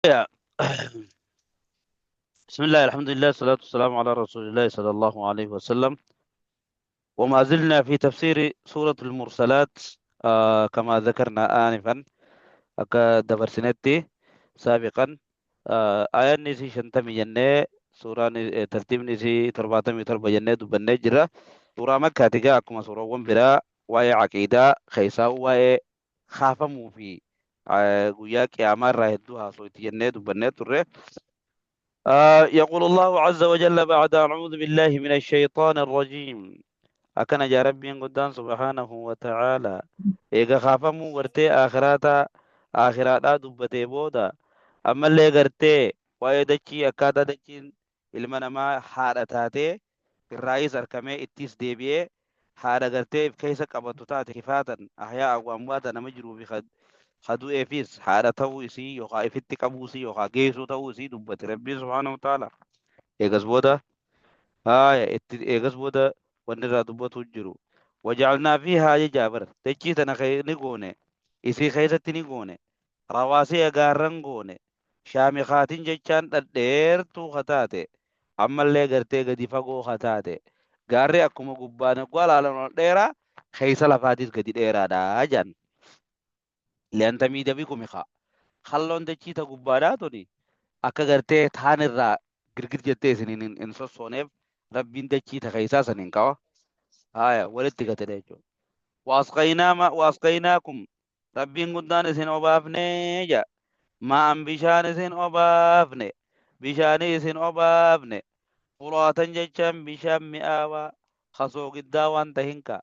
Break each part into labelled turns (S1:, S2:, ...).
S1: بسم الله، الحمد لله، والصلاة والسلام على رسول الله صلى الله عليه وسلم. وما زلنا في تفسير سورة المرسلات، كما ذكرنا آنفا دبرسنتي سابقا. آية نسي شنتمي جنة سورة ترتيب نسي ترباتمي تربة جنة دبنة جرة سورة مكة تجاكم سورة ومبرا وآية عقيدة خيسا وآية خافمو في guyyaa qiyaamaa irraa hedduu haasofti jennee dubbannee turre. يقول الله عز وجل بعد أعوذ بالله من الشيطان الرجيم. أكن جا ربي قدان سبحانه وتعالى إيغا خافمو غرتي آخراتا آخراتا دبتي بودا أما اللي غرتي waa'ee dachii akkaataa dachiin ilma namaa haadha taatee irraayis arkamee ittis deebi'ee haadha gartee if keessa qabatu taate kifaatan ahyaa awwaamwaata nama jiruu fi kadu'eefis haadha ta'uu isii yookaan ifitti qabuu isii yookaan geessuu ta'uu isii dubbate rabbiin subhaanahu wa ta'ala. Eegas booda haaya itti eegas booda wanni irraa dubbatu jiru. Waja'alnaa fiihaa jechaa bara dachii tana ni goone isii keessatti ni goone rawaasii gaarran goone shaamikaatiin jechaan dhadheertuu kataate ammallee gartee gadi fagoo kataate gaarri akkuma gubbaan gubbaa laalan ol dheeraa keessa lafaatis gadi dheeraadha jedhan. Li'antamii dabii kumi kaa halloon dachii ta gubbaadhaa tuni akka gartee taan irraa girgir jettee isiniin hin sossooneef rabbiin dachii ta keessaa saniin qaba. Haaya walitti gate jechuudha. Waasqaynaakum rabbiin guddaan isin obaafnee jedha. Maa'an bishaan isin obaafne bishaanii isin obaafne furaatan jechaan bishaan mi'aawaa kasoo giddaa waan tahin ka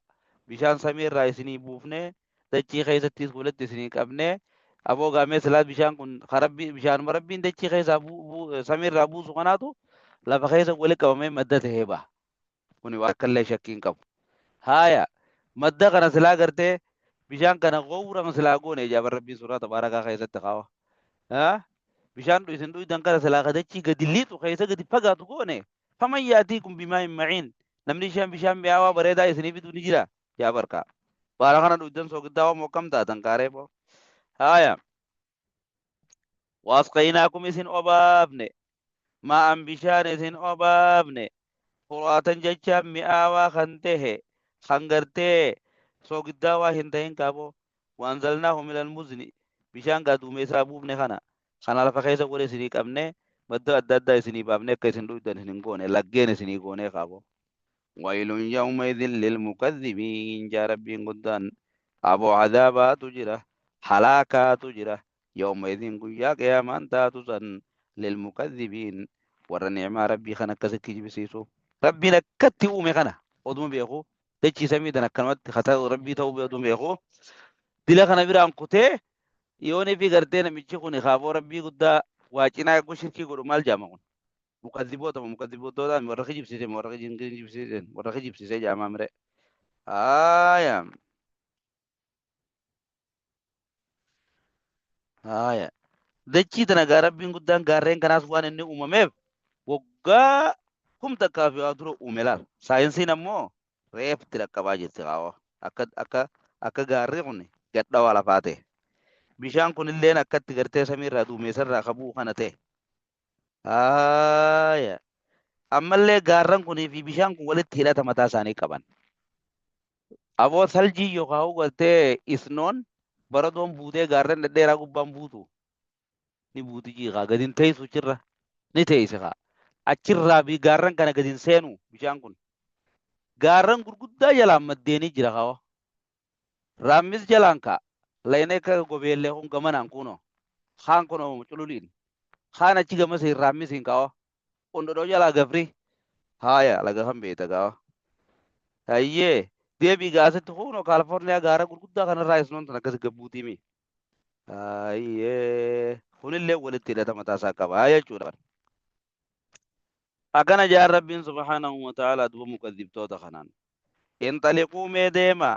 S1: bishaan samiirraa isinii buufnee dachii keessattis walitti isinii qabnee aboo gaamee silaas bishaan kun rabbi bishaanuma rabbiin dachii keessaa samiirraa buusu kanaatu lafa keessa walitti qabamee madda tahee baha. Kuni waan akkallee shakkii hin qabu. Haaya madda kana silaa gartee bishaan kana gowrama silaa goone ijaaban rabbiin suuraa tabaarakaa keessatti kaawa. Bishaan isin dhuydan kana silaa ka dachii gadi liixu keessa gadi fagaatu goone faman yaatiikum bimaa'in maciin namni isheen bishaan mi'aawaa bareedaa isinii fiduu ni jira yaa barkaa. Baala kana dhuydan soogiddaa mokkam taatan kaaree boo. Haaya waasqaynaakum isin obaafne maa'an bishaan isin obaafne furaatan jechaan mi'aawaa kan tahe kan gartee soogiddaawaa hin tahin qabu waanzalnaahu minal muzni bishaan gaa duumessaa buufne kana kana lafa keessa godhe isinii qabne madda adda addaa isinii baafne akka isin dhuydan isin hin goone laggeen isinii goone qabu. Waylun yawmaidhin lilmukadhibiin jaa rabbiin guddaan aboo cadaabaatu jira halaakaatu jira yawmaidhin guyyaa qiyaamaan taatu san lilmukadhibiin warra nicmaa rabbii kan akkasitti kijibsiisu rabbiin akkatti uume kana oduma beeku dachii samii tan akkanumatti haa rabbii ta'uu oduma beeku dila kana biraan kutee yoonii fi gartee namichi kun kaafoo rabbii guddaa waa cinaa eeguu shirkii godhu maal jaama kun mukadhiboota mukadhiboota warra kijibsiise warra kijibsiise warra kijibsiise jaamaa mire haaya haaya dachii tana gaa rabbiin guddaan gaarreen kanaas waan inni uumameef waggaa kum takkaa fi waa dura uume laal saayinsiin ammoo reefti dhaqqabaa jirti qaawa akka akka akka gaarri kun gadhawaa lafaa ta'e bishaan kun illeen akkatti gartee samiirraa duumessarraa kabuu kana ta'e haaya ammallee gaarran kunii fi bishaan kun walitti hidhata mataa isaanii qaban aboo saljii yookaan gartee isnoon baradoon buutee gaarreen dhedheeraa gubbaan buutu ni buuti jiiqaa gadi hin teessu achirra ni teessi kaa achirraa fi gaarran kana gadi hin seenu bishaan kun gaarran gurguddaa jalaan maddeenii jira kawa raammis jalaan kaa layna akka gobeellee kun gamanaan kunoo kaan kunoo cululiin kaan achi gamasiin raammisiin kawa qondodoo jalaa gafri haaya laga kan beekta kawa hayyee deebii gaasitti kunoo kaalifoorniyaa gaara gurguddaa kanarraa isnoon tan akkas gabbuutiimi hayyee kunillee walitti hidhata mataa isaa qaba jechuudha. Akkana jaan rabbiin subhaanahu wa ta'ala duba mukadhibtoota kanaan. Inxaliquu mee deema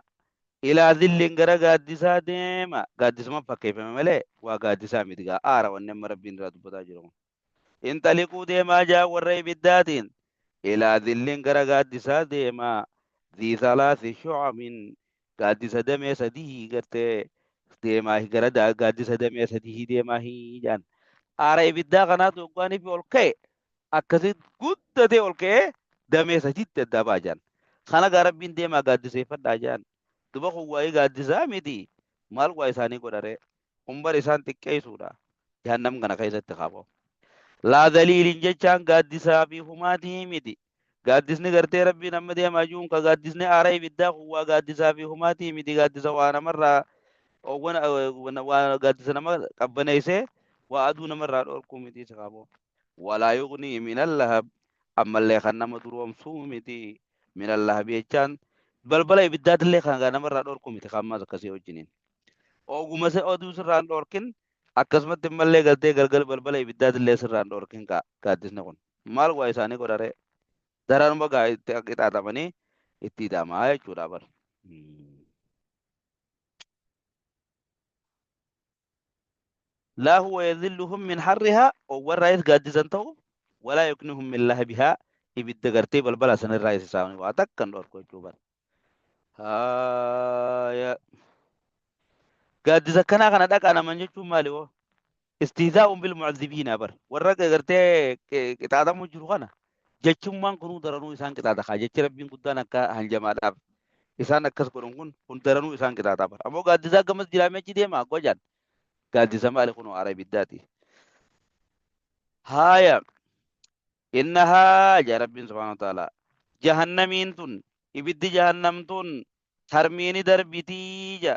S1: ilaa dhillin gara gaaddisaa deema. Gaaddisuma fakkeeffame malee waa gaaddisaa miti gaa aara wanni amma rabbiin irraa dubbataa jiru. Inxaliquu deemaa jaa warra ibiddaatiin ilaa dhillin gara gaaddisaa deema. Dhii thalathi shu'abin gaaddisa damee sadii gartee deemaa gara gaaddisa damee sadii deemaa jaan. Aara ibiddaa kanaatu yoggaanii fi ol ka'e akkasi guddatee ol ka'ee damee sadiitti addaa ba'a jedhan. Kana gaa Rabbiin deemaa gaaddiseeffadhaa jedhan. Duba kun waa'ee gaaddisaa miti. Maal waa isaanii godharee? Kun bar isaan xiqqeessuudha. Jahannam kana keessatti kaafoo. Laa daliilin jechaan gaaddisaa fi humaatii miti. Gaaddisni gartee Rabbiin amma deemaa jiruun ka gaaddisni aara ibiddaa kun waa gaaddisaa fi humaatii miti. Gaaddisa waa namarraa waa gaaddisa nama qabbaneessee waa aduu namarraa dhorkuu miti isa kaafoo. Walaa yugnii minal lahab ammallee kan nama duroomsuu miti. Minal lahab jechaan balbala ibiddaatillee kan namarraa dhorkuu miti kan ammaas akkasii wajjiniin. Oguma oduu sirraan dhorkin akkasumatti ammallee galtee galgal balbala ibiddaatillee sirraan dhorkin gaaddisni kun. Maal waa isaanii godharee? Daranuma gaa itti qixaaxamanii itti hidhamaa jechuudha bara. Laa huwa yadhilluhum min harrihaa warraayis gaaddisan ta'u walaa yuknihum min lahabihaa ibidda gartee balbala sanirraa isaanii waa takka hin dhorku jechuu bara. Haaya. Gaaddisa akkanaa kana dhaqaa naman jechuun maali hoo? Istihzaa'uun bil mu'azzibiina bar. Warra gartee qixaaxamu jiru kana jechummaan kunuu daranuu isaan qixaaxa kaa jechi Rabbiin guddaan akka hanjamaadhaaf isaan akkas godhan kun daranuu isaan qixaaxa bar. Ammoo gaaddisaa gamas jiraamee achi deema gojaan. Gaaddisa maali kunoo aara ibiddaati. Haaya. Innahaa jaa Rabbiin subhaanahu wa ta'ala jahannamiin tun ibiddi jahannam tun tarmiini darbitii ja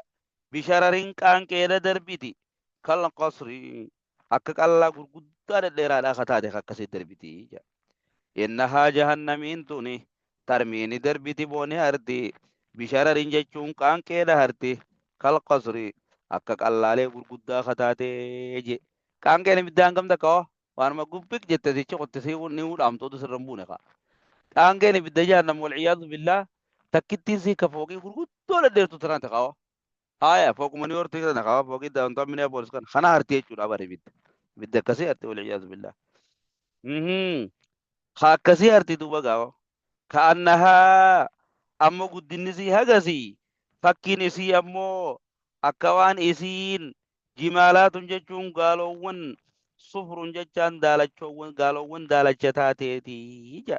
S1: bishararin qaanqeedha darbiti kal qasri akka qallaa gurguddaa dhedheeraadhaa ka taate akkasii darbitii ja innahaa jahannamiin tuni tarmiini darbiti booni harti bishararin jechuun qaanqeedha harti kal qasri akka qallaalee gurguddaa ka taate je qaanqeen ibiddaa hangam takka hoo waanuma gubbik jette sichi qotte si ni hudhaamtu sirra hin buune kaa. Qaangeen ibidda jahannam walciyaadu billaa takkittiin sii ka fooqii gurguddoo dhedheertu tanaa taqawa. Haaya fooquma ni hortii kana kawa fooqii daawwantaa Minneapolis kana kana harti jechuudha bara ibidda. Ibidda akkasii harti walciyaadu billaa. Ka akkasii harti duuba gaawa. Ka'annahaa ammoo guddinni isii hagasii fakkiin isii ammoo akka waan isiin jimaalaatun jechuun gaaloowwan sufrun jechaan daalachoowwan gaaloowwan daalacha taateeti jedha.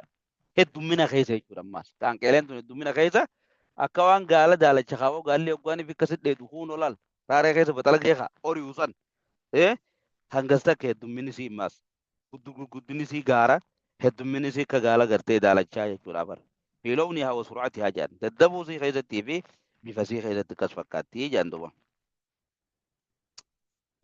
S1: Heddummina keessa jechuudha ammaas. Qaanqeeleen tun heddummina keessa akka waan gaala daalacha kaawoo gaalli hoggaan ifi akkasi dheedu kuun olaal raaree keessa baxalagee kaa ori'u san. Hangas takka heddumminni isii ammaas. Guddinni isii gaara heddumminni isii akka gaala gartee daalachaa jechuudha bara. Fi lawnihaa wa sur'atihaa jedhan. Daddafuu isii keessattii fi bifa isii keessatti akkas fakkaatti jedhan duuba.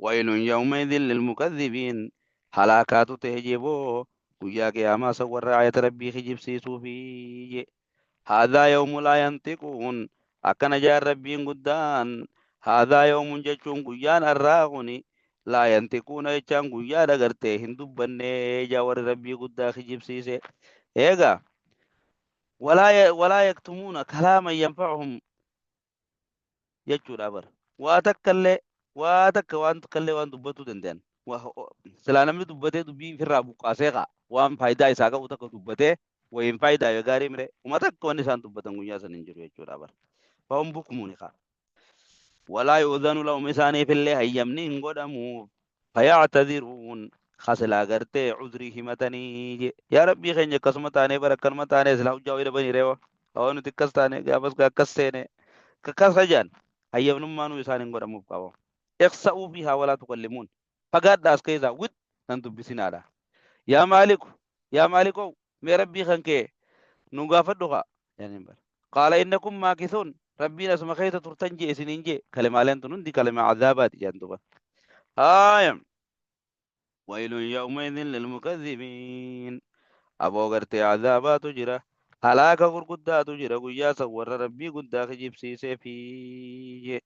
S1: Waylun yawmaidhin lilmukadhibiin halaakaatu ta'e jeboo guyyaa qiyaamaa san warra ayata rabbii kijibsiisuufi je. Haadhaa yawmu laa yantiquun akkana jaan rabbiin guddaan haadhaa yawmun jechuun guyyaan arraa kuni laa yantiquuna jechaan guyyaa dagartee hin dubbannee jaa warri rabbii guddaa kijibsiise. Eegaa walaa yaktumuuna kalaaman yanfa'uhum jechuudha bara. Waa takka illee waa takka waan takka illee waan dubbatuu danda'an. Silaa namni dubbatee dubbii ofirraa buqqaasee ka'a. Waan faayidaa isaa qabu takka dubbatee wayiin faayidaa yoo gaarii mire uma takka wanni isaan dubbatan guyyaa san hin jiru jechuudha bara. Fa'uun bukmuuni ka'a. Walaa yu'udhanu lahum isaaniif illee hayyamni hin godhamuuf. Fayactadiruun kasilaa gartee cudrii himatanii je. Yaa Rabbii keenya akkasuma taanee bara akkanuma taanee silaa hojjaa wayii dhabanii reewa. Hawaa nuti akkas taane gaafas akkas seene. Akkas hajaan hayyamnummaanuu isaan hin godhamuuf qaba. Iqsa'uu fiihaa walaa tukallimuun. Fagaadhaa as keessaa wit nan dubbisinaadha. Yaa Maaliku yaa Maalikoo mee Rabbii kan kee nu gaafadhu kaa. Jedhaniin bara. Qaala innakum maakisuun Rabbiin asuma keessa turtan jee isiniin jee kalimaaleen tun hundi kalimaa azaabaati jedhan duuba. Haaya. Waylun yawmaidhin lilmukadhibiin. Aboo gartee azaabaatu jira. Halaaka gurguddaatu jira guyyaa san warra Rabbii guddaa kijibsiisee fi jee.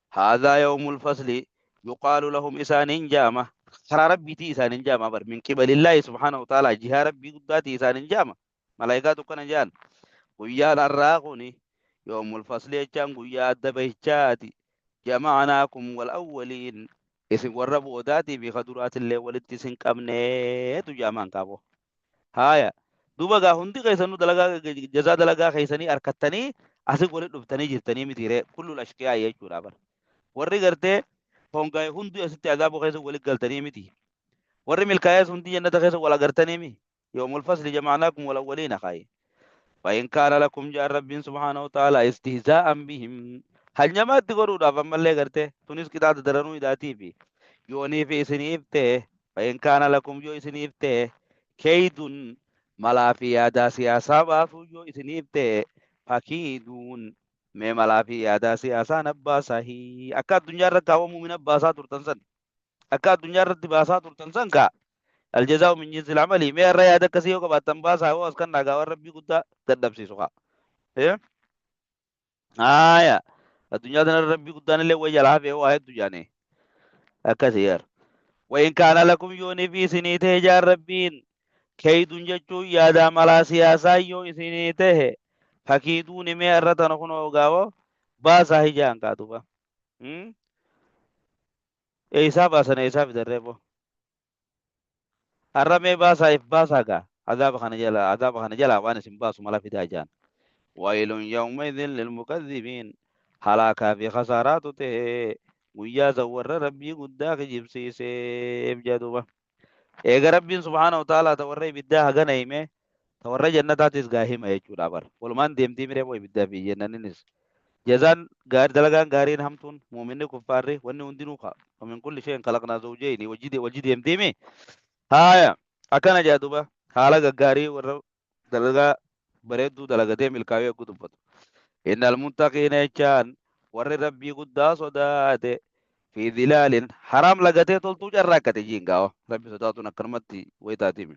S1: Haadhaa yawmul fasli yuqaalu lahum isaaniin jaama. Karaa Rabbiitii isaaniin jaama bar min qibalillaahi subhaanahu wa ta'aalaa jihaa Rabbii guddaatii isaaniin jaama. Malaayikaatu akkana jaan. Guyyaan har'aa kuni yawmul fasli jechaan guyyaa adda bahichaati. Jama'anaakum wal awwaliin isin warra boodaatii fi ka duraatillee walitti isin qabneetu jaamaan qaabo. Haaya. Duuba gaa hundi keessanuu dalagaa jazaa dalagaa keessanii harkattanii asi walitti dhuftanii jirtanii mitiiree kullul ashqiyaa jechuudha bara. Warri gartee hongaa'e hundi asitti azaabuu keessa walitti galtanii miti. Warri milkaa'ees hundi jannata keessa wal agartaniimi. Yawmul fasli jama'naakum wal awwaliina kaayi. فإن كان لكم جاء رب سبحانه وتعالى استهزاء بهم هل godhuudhaaf ammallee gartee tunis qixaaxa daranuu hidhaatiifi yooniif isiniif ta'e فإن كان لكم yoo isiniif ta'e keeydun malaa fi yaadaa siyaasaa baasuu yoo isiniif ta'e fakiiduun mee malaa fi yaadaa siyaasaa nabbaasahi akka addunyaa irratti kaawwamuu mina baasaa turtan san akka addunyaa irratti baasaa turtan san kaa aljazaa'u min jinsil amali mee irra yaada akkasii yoo qabaattan baasaa hoo as kan nagaa warra rabbii guddaa dadhabsiisu kaa. Haaya addunyaa tana rabbii guddaan illee wayya jalaa hafee waa hedduu jaane akkasii yaar. وإن كان لكم يوني في سنيته جار ربين keeydun jechuun yaadaa malaa siyaasaa yoo isinii tahe fakiiduuni mee irra tana kunoo gaawo baasaa hijaan kaatuba. Eeysaa baasan eeysaa fidarree boo. Har'a mee baasaa if baasaa gaa azaaba kana jala azaaba kana jalaa waan isin baasu mala fidaa jaan. Waylun yawmaidhin lilmukazzibiin halaakaa fi khasaaraatu ta'e guyyaa san warra rabbii guddaa kijibsiiseef jedhuba. Eega rabbiin subhaana wa ta'aalaa ta warra ibiddaa hagana hime ta warra jannataatis gaa hima jechuudha bar. Walumaan deemtii miree moo ibiddaa fi jannaninis. Jazaan gaari dalagaan gaariin hamtuun muuminni kuffaarri wanni hundinuu ka. ومن كل شيء خلقنا زوجين wajji deemtiimi. Haaya akkana jaa duba haala gaggaarii warra dalagaa bareedduu dalagatee milkaa'ee eeguu dubbatu. Innal muttaqiina jechaan warri rabbii guddaa sodaate fi dhilaalin haraam lagatee toltuu carraaqqate jiin gaawa rabbi sodaatuun akkanumatti wayitaatiimi.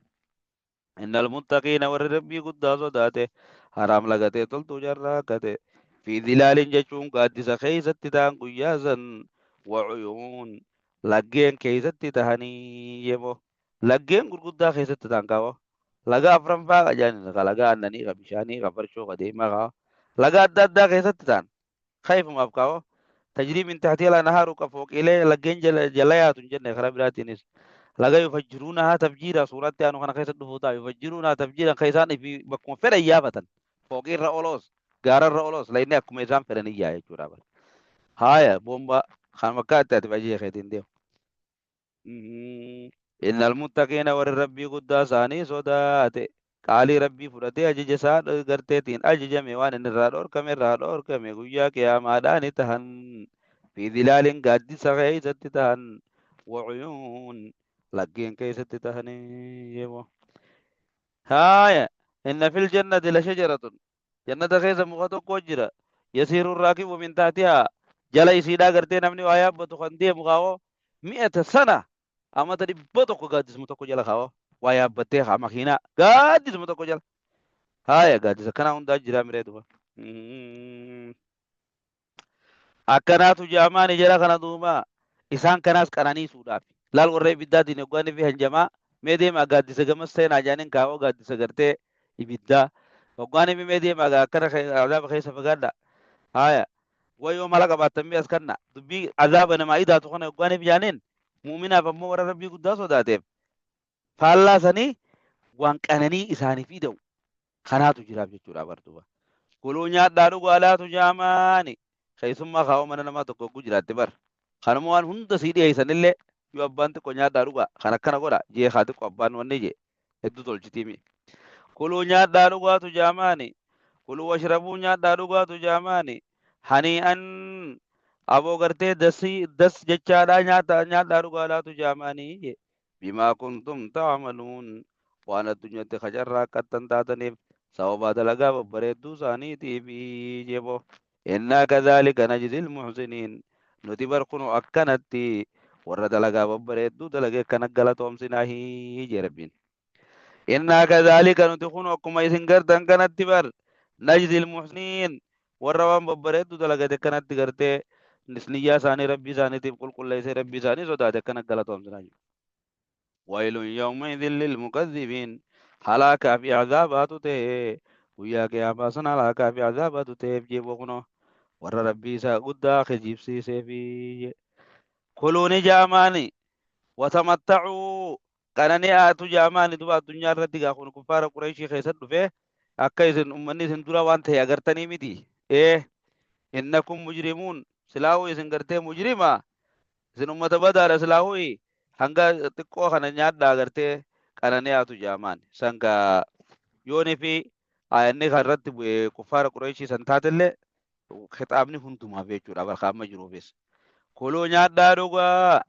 S1: Innal muttaqiina warri rabbii guddaa sodaate haraam lagatee toltuu carraaqqate fi dhilaalin jechuun gaaddisa keessatti ta'an guyyaa san wacuyuun laggeen keessatti tahanii yemo laggeen gurguddaa keessatti ta'an qaba. Laga afran faa qajaan ka laga aannanii ka bishaanii ka farshoo ka deemaa ka laga adda addaa keessatti ta'an kayfumaaf qaba. Tajrii min tahtiha al-anhaaru ka fooqiilee laggeen jala yaatu hin jenne karaa biraatiinis. Laga yufajjiruunahaa tafjiira suuratti aanu kana keessa dhufuu ta'a yufajjiruunahaa tafjiiran ka isaan ifi bakkuma fedhan yaafatan fooqiirra oloos gaararra oloos laynee akkuma isaan fedhan iyyaa jechuudha. Haaya boomba kan fakkaatti ati bajee keetiin deemu. Innal muttaqiina warri rabbii guddaa isaanii sodaate qaalii rabbii fudhatee ajaja isaa garteetiin ajajame waan inni irraa dhorkame irraa dhorkame guyyaa qiyaamaadhaan tahan fi dhilaalin gaaddisa keessatti tahan wacuyuun laggeen keessatti tahanii yemo. Haaya inna fil jannati la shajaratun jannata keessa muka tokko jira yasiiru raakibu min tahtihaa jala isiidhaa gartee namni waa yaabbatu kan deemu kaawoo mi'ata sana amata 100 gaaddisuma tokko jala kaawoo waa yaabbattee haa makiinaa gaaddisuma tokko jala haaya gaaddisa kanaa hundaa jira miree duba akkanaatu jaamaani jala kana duuba isaan kanaas qananiisuudhaaf laal warra ibiddaatiin yoggaanii fi hanjamaa mee deemaa gaaddisa gamas seenaa jaaniin kaawoo gaaddisa gartee ibiddaa yoggaanii fi mee deemaa akkana azaaba keessa fagaadha haaya wayoo mala qabaattan mee as kanna dubbii azaaba namaa idaatu kana yoggaanii fi jaaniin mu'minaaf ammoo warra rabbii guddaa sodaateef faallaa sanii waan qananii isaaniif ida'u kanaatu jiraaf jechuudha bartuba. Kuluu nyaadhaa dhugaalaatu jaamaani keessummaa kaawwa mana namaa tokko hogguu jiraatte bar kanuma waan hunda sii dhiyeessanillee yoo abbaan xiqqoo nyaadhaa dhugaa kan akkana godha jee haa xiqqoo abbaan wanni jee hedduu tolchitiimi. Kuluu nyaadhaa dhugaatu jaamaani kuluu washrabuu nyaadhaa dhugaatu jaamaani hanii'an aboo gartee dasii das jechaadhaa nyaata nyaadhaa dhugaalaatu jaamaanii jee bimaa kuntum ta'amaluun waan addunyaatti kacarraaqqattan taataniif sababa dalagaa babbareedduu isaaniitiif jebo innaa kadhaalika najzil muhsiniin nuti bar kunu akkanatti warra dalagaa babbareedduu dalage akkana galatoomsinaahi jee rabbiin. Innaa kadhaalika nuti kunu akkuma isin gartan kanatti bar najzil muhsiniin warra waan babbareedduu dalagate akkanatti gartee niyyaa isaanii rabbii isaaniitiif qulqulleessee rabbii isaanii sodaate akkana galatoomsinaahi. ويل يومئذ للمكذبين halaakaa fi azaabaatu ta'e guyyaa qiyaamaa sana halaakaa fi azaabaatu ta'eef jeeboo kunoo warra rabbii isaa guddaa kijibsiisee fi kuluuni jaamaani watamattacuu qanani'aatu jaamaani duba addunyaa irratti gaa kun kuffaara qureeshii keessatti dhufe akka isin ummanni isin dura waan ta'e agartanii miti ee innakum mujrimuun silaahuu isin gartee mujrima isin ummata badaadha silaahuu Hanga xiqqoo kana nyaadhaa gartee qanani'aatu jaamaan. San gaa yoonii fi aayanni kan irratti bu'e kuffaara Qureeshii san taatellee kitaabni hundumaaf jechuudha barka amma jiruufis. Kuluu nyaadhaa dhugaa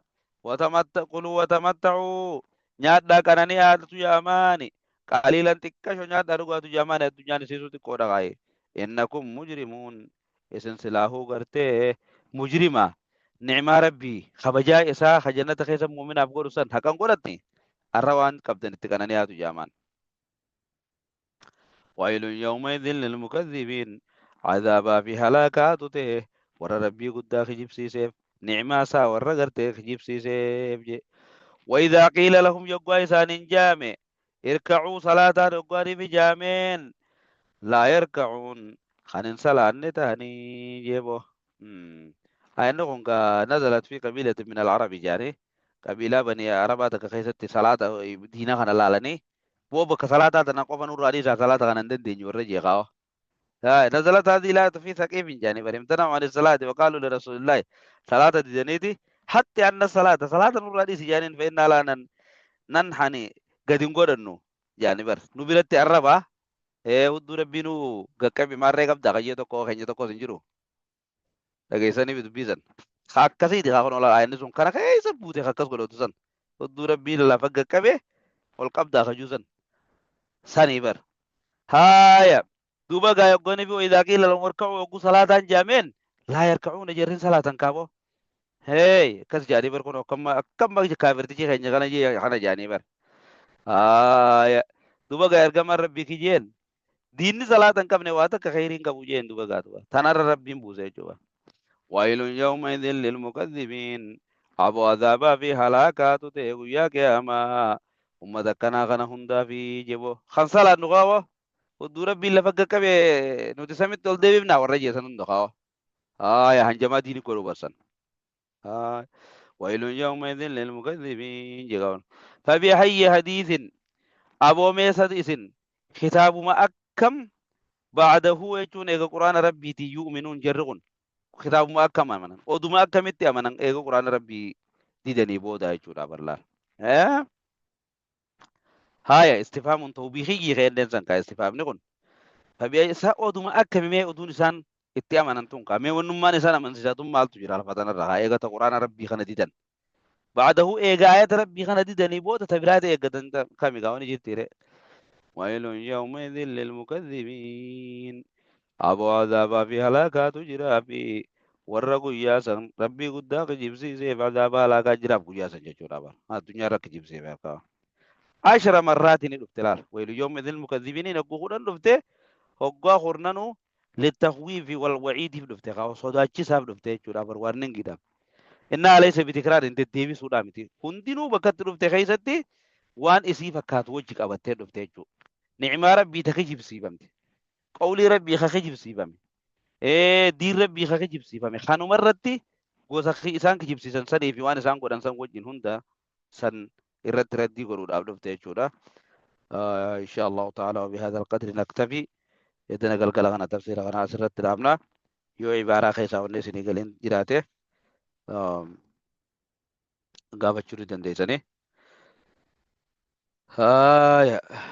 S1: watamatta kuluu watamatta'uu nyaadhaa qanani'aatu jaamaani. Qaliilan xiqqasho nyaadhaa dhugaatu jaamaani addunyaan isiisuu xiqqoodha kaaye. Innakum mujrimuun isin silaahuu gartee mujrima ni'maa rabbii kabajaa isaa ka jannata keessa mu'minaaf godhu san haqan godhatni arra waan qabdan itti qanani'aatu jaamaan. Waylun yawmaidhin lilmukadhibiin azaabaa fi halaakaatu ta'e warra rabbii guddaa kijibsiiseef ni'maa isaa warra gartee kijibsiiseef je. Waidaa qiila lahum yoggaa isaaniin jaame irkacuu salaataan yoggaaniif jaameen laa yarkacuun kan hin salaanne tahanii jeebo. Inni kun gaa nazalat fi qabiilatin min alcarabi jaani qabiilaa bani arabaa takka keessatti salaata diina kana laalanii boo bakka salaataa tana qofa nurraa dhiisaa salaata kana hin dandeenyu warra jeeqaawa. نزلت هذه الآية في ثقيف جاني فامتنعوا عن الصلاة وقالوا لرسول الله صلاة دينيتي حتى أن الصلاة صلاة نور حديث جانين فإنا لا ننحني قد نقول يعني بر نبرت الربا ee hudduu rabbiinuu qaqqabi maarree qabda qayyee tokko keenya tokko hin jiru dhageessanii dubbisan akkasiiti haa kun ola inni sun kana keessa buute akkas godhatu san hudduu rabbiin lafa qaqqabe ol qabdaa kajuu san sanii bar haaya duuba gaa yoggoni fi idaa qiila lahum irka'uu yogguu salaataan jaameen laa yarka'uuna jarrin salaatan kaaboo hey akkas jaanii bar kun akkamma akkamma kaafirtichi keenya kana jee kana jaanii bar haaya duuba gaa ergamaan rabbii kijeen diinni salaata hin qabne waa takka khayrii hin qabu jeen duuba gaa duuba tanarra rabbiin buuse jechuudha. Waylun yawmaidhin lilmukadhibiin aboo azaabaa fi halaakaatu ta'e guyyaa qiyaamaa ummata akkanaa kana hundaa fi jebo kan salaannu qaawa hudduu rabbiin lafa qaqqabe nuti samitti ol deebifnaa warra jeesan hunda qaawa haaya hanjamaa diini godhu barsan. ويل يومئذ للمكذبين جگاون فبأي حديث أبو ميسد إسن كتاب ما أكم بعده يجون إيغا قرآن ربي تي يؤمنون جرغن كتاب ما أكم أمنا ودو ما أكم إتي أمنا إيغا قرآن ربي ديدني بودا يجون أبرلا ها هاي استفهام توبيخي غير لنسان كا استفهام نقول فبأي سا ودو ما أكم مي ودون إسان إتي أمنا تنقى مي ونمان إسان أمن سيساتم مالتو جرى لفتنا الرها إيغا قرآن ربي خنا ديدن بعده إيغا آيات ربي خنا ديدني بودا تبرات إيغا دنتا كامي غاوني جرتيري ويل يومئذ للمكذبين أبو عذاب في هلاكات جرا في warra guyyaa san rabbii guddaa kijibsiiseef azaaba halaakaa jiraaf guyyaa san jechuudha bara addunyaa irra kijibsiiseef akka ashara marraatiin ni dhufte laal waylu yawma idhil mukadhibiin hogguu kudhan dhufte hoggaa kurnanuu litahwiifi wal waciidiif dhufte kaa sodaachisaaf dhufte jechuudha bar waan ningiidhaaf innaa alaysa bitikraar hin deddeebisuudhaa miti hundinuu bakkatti dhufte keessatti waan isii fakkaatu wajji qabattee dhufte jechuudha ni'maa rabbii ta kijibsiifamte qawlii rabbii ka kijibsiifame diin rabbii ka kijibsiifame kanuma irratti gosa isaan kijibsiisan sanii fi waan isaan godhan san wajjin hunda san irratti raddii godhuudhaaf dhufte jechuudha. إن شاء الله تعالى وبهذا القدر نكتفي يدنا قلقلة غنا تفسير غنا سرت رامنا يو عبارة خيسا ونسي نقلين جراته gaafachuu ni dandeessanii. Haaya.